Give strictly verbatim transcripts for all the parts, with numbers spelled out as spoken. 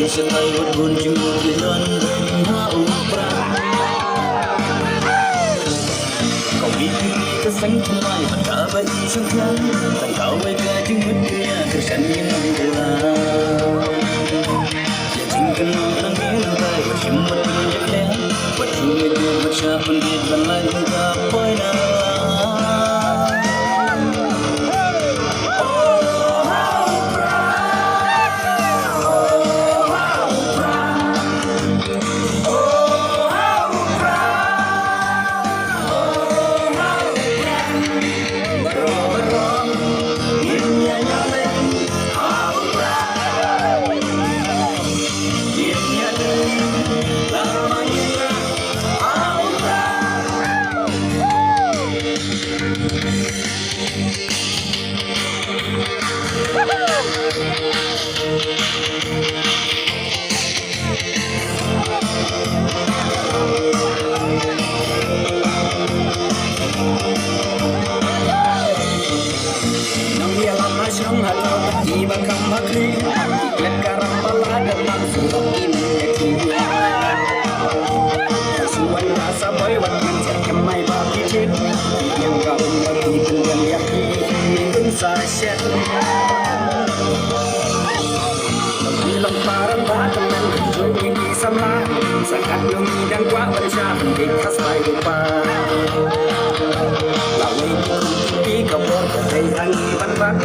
Shatai wat bun jingmut ïa non reng ha u Prah. Kawei ka seng thymmai bad kaba i shongkhiang, tang kawei ka jingmut dunia kyrshan ïa nongkylla. Ïa jingkynnoh nangïatai wat shim wat pynjah khlieh, wat shu ïa wat shah pynbeit ban lait ka poi na. Nongïalam ha shnong ha thaw bad kiba kham ha khlieh, ki klet ka ram ba la dep ban surok ïa ki. Shu wan ka sa boi wat ngan shet kem mai ba ki thied. Ki ïang ka um ba ki pynbiang ïa ki, ki pynsa shet. Ki long paran ba tymmen ki jong ki samla. Sa katno ngi dang kwah ban shah pynbeit ha spah u pa. Lawei ki kum ki ka bor ka dei ha ngi ban bat.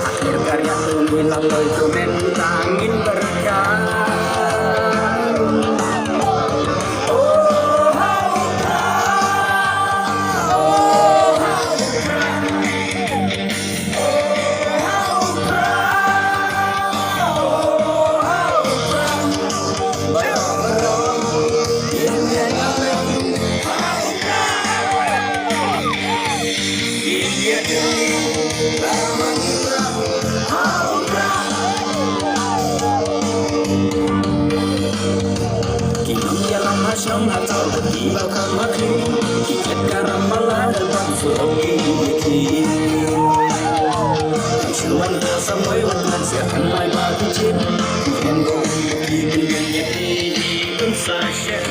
Akhir karya tu ngi lam loi tu men ta ngin berkat. Ki nongïalam ha shnong ha thaw bad kiba kham ha khlieh, ki klet ka ram ba la dep ban surok ïa ki. Shu wan ka sa boi wat ngan shet kem mai ba ki thied. Ki ïang ka um ba ki pynbiang ïa ki, ki pynsa shet.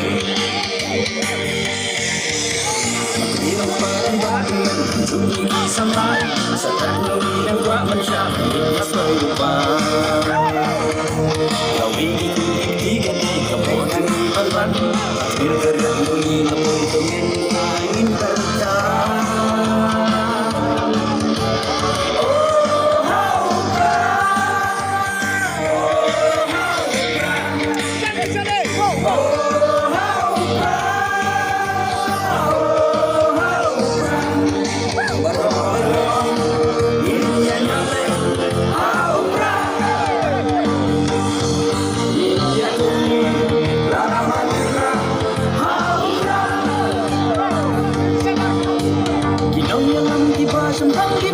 Ki nongïalam kiba sngewthuh ki